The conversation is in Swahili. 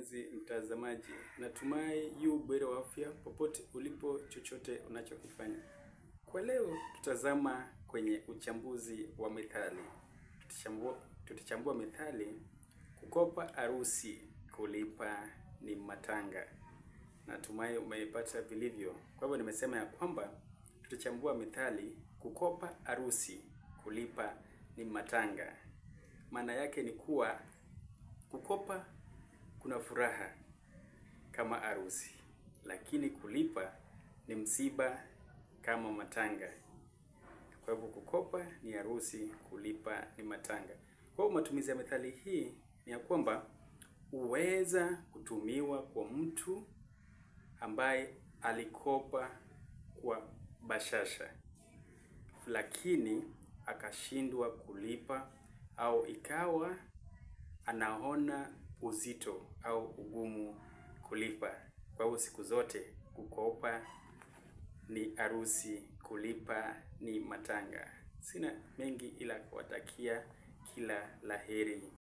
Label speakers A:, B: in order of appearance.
A: Mpenzi mtazamaji, natumai yu buheri wa afya popote ulipo, chochote unachokifanya. Kwa leo tutazama kwenye uchambuzi wa methali. Tutachambua methali kukopa harusi, kulipa ni matanga. Natumai umeipata vilivyo. Kwa hivyo nimesema ya kwamba tutachambua methali kukopa harusi, kulipa ni matanga. Maana yake ni kuwa kukopa kuna furaha kama harusi, lakini kulipa ni msiba kama matanga. Kwa hivyo kukopa ni harusi, kulipa ni matanga. Kwa hivyo matumizi ya methali hii ni ya kwamba huweza kutumiwa kwa mtu ambaye alikopa kwa bashasha, lakini akashindwa kulipa au ikawa anaona uzito au ugumu kulipa. Kwa hivyo siku zote kukopa ni harusi, kulipa ni matanga. Sina mengi ila kuwatakia kila la heri.